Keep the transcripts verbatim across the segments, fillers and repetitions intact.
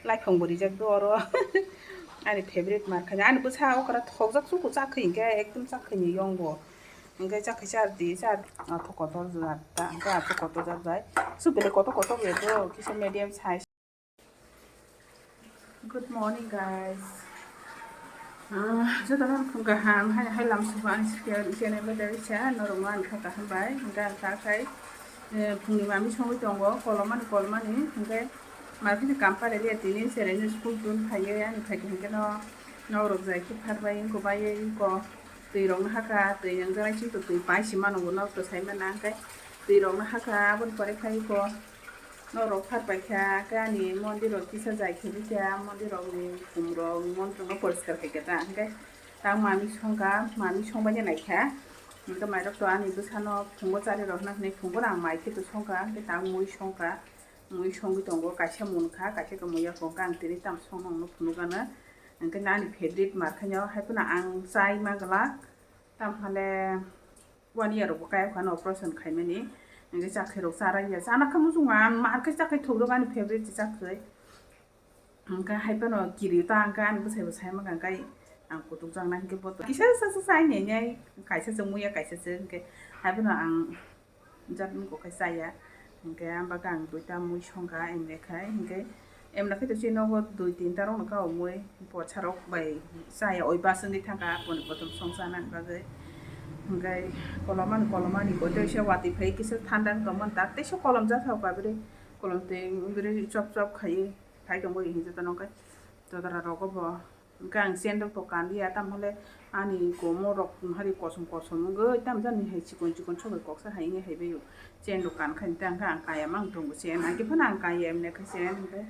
Laiphang bo rijak do oro. Ani favorite mar kha. Ani bwsa okra thokjak suku chak khai hinkhe ekdom chak khai ni yong bo. Hinkhe chak khai char di, char di. Athok kotor jat ta, hinkhe athok kotor jat bai. Su bele kotor kotor be do, kisa medium size. Good morning, guys. Ah, jotono phung kaham, hai, hai lam suba ang sikia, sikia nai bai dai sa, norok ma ang kha kaham bai, hinkhe ang kha khai, eh, phungni mami songwi tongo, kolomani, kolomani, hinkhe ma phini kam pale ria tini, serai ni school tun phaiye, ani phai hinkhe no, norok jai khe phar bai, wngko bai, wngko twi rok no haka, twi nang jai sing to twi pai si mano, bo nok to sai mana, hinkhe twi rok no haka, aboni pore khai ko. Norok phar pai kha, khe ani mondir rok kisa jai khe bikha, mondir rok ni khum rok, mondir rok no poriskar khai khe ta, hinkhe tang mami songkha, mami songbai nai kha, hinkhe mairok to ani bwsano phungo chari rok hwnna hwnwi phungo no ang mai khe to songkha, hinkhe tang mui songkha, mui songwi tongo, kaisa mun kha, kaisa khe mui ya kho, hinkhe ang tini tamo songno phunukgano, hinkhe ani favorite mar khe no, hai phano ang chai ma glak, tamo hale. One year rok bo kaya phano operation khaimani, hinkhe chakhe rok chara ya, chana kha muchung ang mar khe chakhe thok rok ani favorite chakhe, hinkhe hai phano kiri ta hinkhe ani bwsai bo sai mankha hinkhe ang kutuk jakna hinkhe boto kisa sa sa sai nai nai kaisa chwng muya kaisa chwng hinkhe hai phano ang jat mung kok khai chaya. Hinkhe ang bagwi ang duita mui songkha, emne khai, hinkhe emna khai to chini nogo dui tinta rokno kao mui, bwsa rok bai chaya, oi bus wngwi thangkha, boni bodol songchana bagwi. Hinkhe kolomani, kolomani bo teisa watwi phai kisa thanda wng tongmani, tak teisa kolom jathao kha bwrwi, kolom twi bwrwi chop chop khaiwi phai tongwi hinwi jotono hinkhe jodora rogo bo. Hinkhe ang chen rok to kanliya, tamo hole ani komo rok hari kosom kosom wngwi, tamo jani hai chikon chikon sobai koksa hai wngwi hai bai o. Chen rok kan khai tang khe ang kaya mang tongo chen, ang khe phano ang kaya emne khe chen, hinkhe,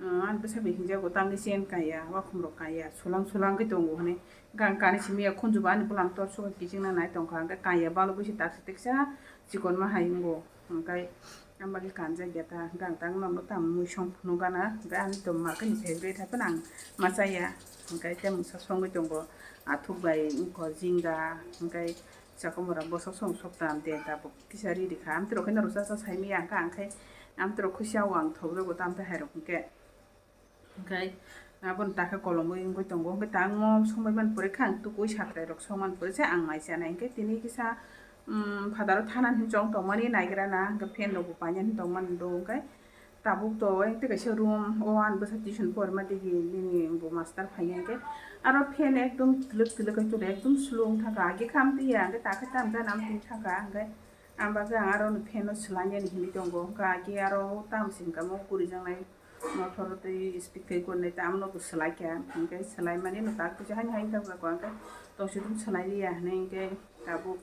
uh, ani bwsa bai hinjago tangwi chen kaya, wakhom rok kaya, sulang sulang khe tongo hwnwi. Hinkhe ang kanwi simi ya khunju bo ani bwlam tor suka kiching na nai tongkha, hinkhe kaya balugwi se taksa teksa chikon ma hai wngo, hinkhe. Ang bagwi kanjak ya ta, hinkhe ang tang nono tamo mui song phunukgana, hinkhe ani to ma khe ni favorite hai phano ang ma chaya, hinkhe tei mungsa songwi tongo, athuk bai wngkho jinga, hinkhe chakomora bosok song sok tam de tabuk kisa ri rikha, amtwrok khe norok cha cha saimanya, hinkhe ang khe amtwrok khusia o ang thok rwgo tamtwi hai rok hinkhe. Hinkhe aboni takhe kolomwi wngwi tongo. Hinkhe tangmo songbai mani pore khe ang tukui satrai rok songmani pore se ang mai chanai. Hinkhe tini kisa, um, phataro thana hinwi chong tongmani naigra na, hinkhe fan rok bo painani tongmani do. Hinkhe tabuk to tei kaisa room o ani bwsa tuition porma digi nini bo master phaiya hinkhe aro fan ekdom twlwk twlwk khe tuli ekdom slow wng thangkha. Agi khe amtwi ya, hinkhe takhe tamjani amtwi thangkha, hinkhe ang bagwi ang aro ni fan o swlainani hinwi tongo. Hinkhe agi aro tamsing kamo gurijaknai. Motor tei speed tei gwnai tei amo no bo swlai kha, hinkhe swlai mani no tak kisa haino haino thang jago, hinkhe tongsi thung swlai liya hinwi hinkhe tabuk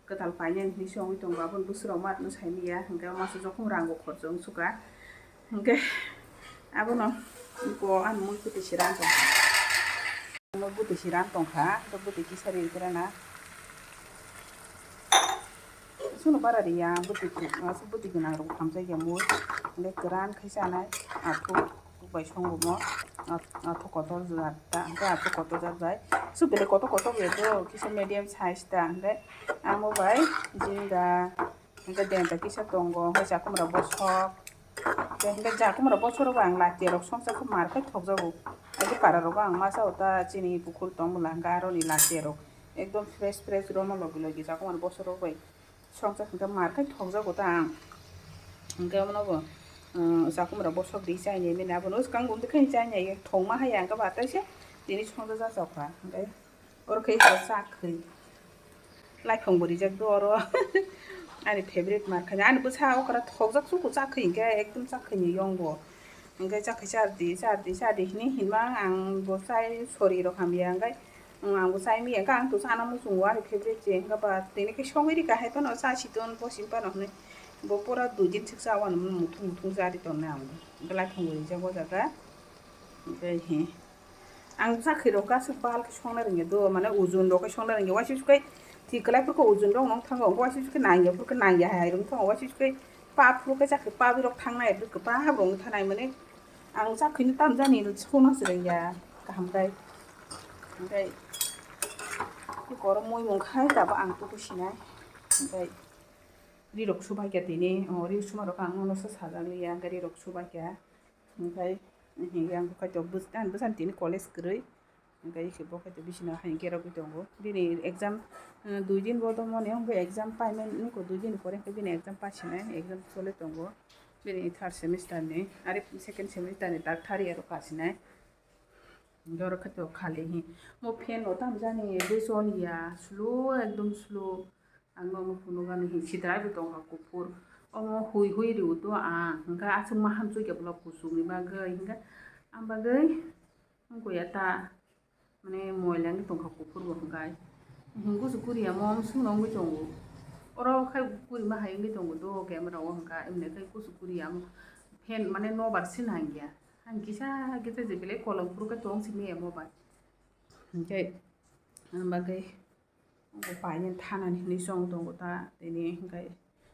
kwtal painani hinwi se wngwi tongo, aboni bwswrok ma rwno sai manya, hinkhe masa jokhom rango khorchok wng sukha, hinkhe abono bo ani mui kwtwi se rang tong. Omo bwtwi se rang tongkha, abo bwtwi kisa ri rwna. Sono bara riya, bwtwi kwrwi, aswk bwtwi gwnang rok hamjak ya mui. Hwnkhe kwran khai chanai, athuk bai songo mo, athuk kotor jat ta, hwnkhe athuk kotor jat bai. Aswk belai kotor kotor ya do, kisa medium size ta, hwnkhe amo bai jinga. Hwnkhe denta kisa tongo, hwnkhe chakhumra bosok. Hwnkhe chakhumra bosok rogo ang lachiya rok songcha khe mar khai thokjago. Hwnkhe para rogo ang masa o ta chini pukhur tong bwla hwnkhe aroni lachiya rok ekdom fresh fresh rono logi logi chakhumra bosok rok bai songcha hwnkhe mar khai thokjago ta ang. Hwnkhe omono bo, um, chakhumra bosok ri chaini mini abono swkang gumdi khai chaini thongma haya hwnkhe ba taisa tini songcha jachok kha. Hwnkhe Oro khe iko sak khe. Laiphang bo rijak do oro. Ani favorite mar kha. Ani bwsa okra thokjak suku sak khe hinkhe ekdom sak khe ni yong bo. Hinkhe sak khe char di, char di, char di hinwi hinma ang bo chai sori rok hamya hinkhe, ang bo chai manya hinkhe ang to chana muchungo ani favorite se hinkhe ba tini khe songwi rika hai phano cha si ton bo sim phano hinwi. Bo pura dui din sik cha wano muthung muthung cha ri tonna ang bo. Hinkhe laiphang bo rijak o jaga. Hinkhe he. Ang sakhi rok aswk bal khe songna rwngya do, mane ujun rok khe songna rwngya, waisa sukhe thik kwlai phuru khe ujun rok nong thango, waisa sukhe nangya phuru khe nangya hai rok thango, waisa sukhe pap phuru khe sakhi pap rok thangnai phuru khe pap rok thanai mane ang sakhi no tamjani songna se rwngya kaham khai. Hinkhe khe koro mui mung khai tabuk ang tuku sinai. Hinkhe ri rok subai kha tini, o ri suma rok ang nono se sajak liya, hinkhe ri rok subai kha. Hinkhe Hinkhe ang khaito bwsani tini college kwrwi. Hinkhe ise bo khaito bisino hai gerogwi tongo. Bini exam, eh, dui din bo tongmani, hinkhe exam paimani wngkha dui din pore hinkhe bini exam pasinai, exam choli tongo. Bini third semester ni, are second semester ni tak thari aro kasinai. Hinkhe oro khaito khali hi. Mo fan bo tamjani, bwsoni ya, slow, ekdom slow. Ang nono phunukani hi sitrai bo tongkha kuphur. Omo hui hui riwi to ang. Hinkhe aswk ma hamsukya bwla kuchukni bagwi. Hinkhe ang bagwi wngkha ya ta, mane moila wngwi tongkha kuphur bo hinkhe. Hinkhe kuchuk kuri ya mo swngno wngwi tongo. Oro khai kuri ma hai wngwi tongo do camera o hinkhe. Emne khai kuchuk kuri ya mo fan mane nobar se nangya. Ang kisa kisa je belai kolom phuru khe tong simi ya mo bai. Hinkhe ang bagwi Bo paini thanani hinwi chong tongo ta tini, hinkhe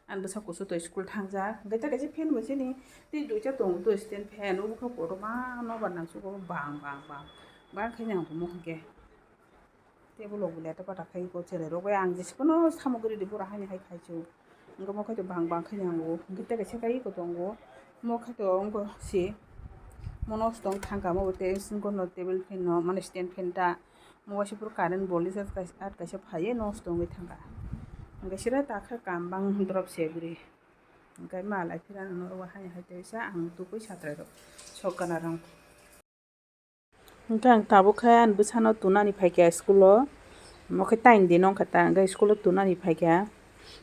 ani bwsa kusu to school thangjak, hinkhe ta kaisa fan bo chini tei duita tongo to stand fan, o bwkha kotorma nobar nangsugo bang bang bang bang khe nang tongmo hinkhe tei bolok bo leta pata khai ko chwrai rok bai ang jesa phano samung guri di bora haini hai khai su. Hinkhe mo khaito bang bang khe nango, hinkhe tei kaisa kai eko tongo, mo khaito wngkha si, mo nosto wng thangkha, mo bo tei wngkha no table fan no mane stand fan ta, mo waisa phuru current voltage at kaisa phaiye nosto wngwi thangkha, hinkhe sira takha kam bang drop se guri, hinkhe malai phira norok hai hai teisa ang tubui satrai rok sok gana rang. Hinkhe ang tabuk khe ani bwsano tunani phaikha school o, omo khe time din wngkha ta, hinkhe school o tunani phaikha.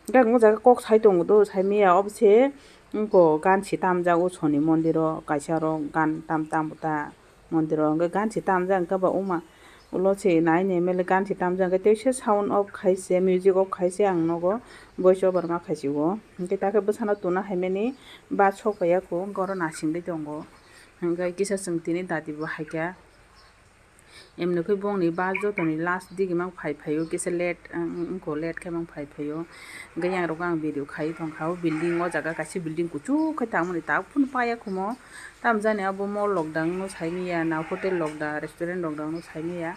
Hinkhe ang o jaga kok sai tongo do, sai maya obo se wngkha ganchi tamjak o soni mondir o, kaisa oro gan tam tam ta mondir o, hinkhe ganchi tamjak hinkhe ba oma ulo se nai nai mele ganchi tamjak, hinkhe teisa sound off khai se, music off khai se ang nogo voice over ma khai se o, hinkhe ta khe bwsano tuna hai mani ba sok paiya kho, hinkhe oro nasingwi tongo. Hinkhe kisa chwng tini dati bo hai kha. Emni khe bongni bus jotoni last digi mang phai phaio, kisa late, um, wngkha late khe mang phai phaio. Hinkhe yang rok ang video khai tongkha o building o jaga kaisa building kuchuk khe tangmani tabuk phano paya khumo. Tamjani abo mall lockdown no sai maya, na hotel lockdown, restaurant lockdown no sai maya.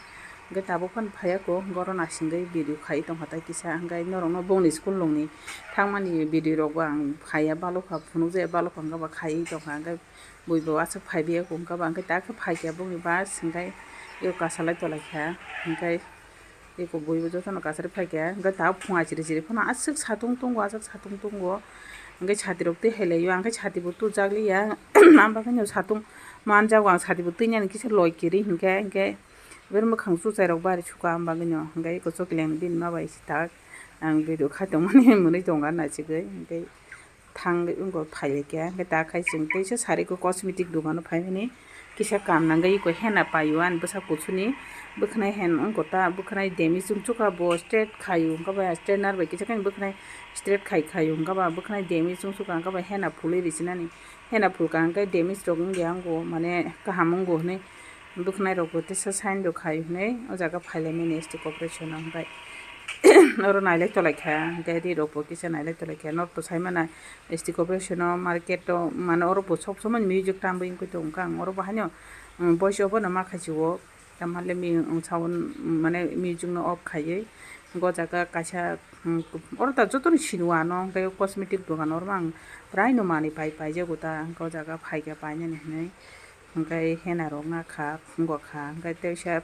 Hinkhe tabuk phano phaiya kho, hinkhe oro nasingwi video khai tongkha tai kisa. Hinkhe norok no bongni school rokni thangmani video rok bo ang phaiya, balokha phunukjaya, balokha hinkhe bo khai tongkha. Hinkhe Bui bo aswk phai biya kho, wngkha ba, hwnkhe ta khe phai kha bongni bus, hwnkhe eko kasalai tolai kha, hwnkhe eko bui bo jotono kasari phai kha, hwnkhe ta phung achiri chiri phano aswk satung tongo, aswk satung tongo, hwnkhe chati rok twi hai lai o, ang khe chati bo tujak liya, ang bagwi no satung manjago, ang chati bo twi nani kisa loi kwrwi hwnkhe, hwnkhe bini mwkhang chuchai rok bari sukha, ang bagwi no, hwnkhe eko choklang bini ma bai si tak, ang video khai tongmani mwnwi tongo, naisingwi hwnkhe. Thang wngkha phai lai kha, hwnkhe ta khai chwng teisa sari kho cosmetic dogano phai mani kisa kam nangwi eko henna pai o ani bwsa kuchuni bwkhwnai henna wngkha ta bwkhwnai demi chwng chukha bo straight khai o wngkha ba straightener bai kisa khe bwkhwnai straight khai khai o wngkha ba bwkhwnai demi chwng chukha wngkha ba henna phulwi richinani henna phulkha hwnkhe demi rok wngya wngo mane kaham wngo hinwi. Bwkhwnai rok bo teisa sign rok khai hwnwi o jaga phai lai mani S T corporation o hwnkhe oro nailai tolai kha hwnkhe ri rok bo kisa nailai tolai kha norok to sai mano S T corporation o market o mane oro bo sob somai music tamwi wngwi tongo ang oro bo haino voice over no ma khai si o tamo le sound mane music no off khaiwi o jaga kaisa oro ta jotono sini o ano hwnkhe cosmetic dogan oro ang prai no manwi pai paijago ta hwnkhe o jaga phai kha painani hinwi. Hwnkhe henna rok nakha, wngkha, hwnkhe teisa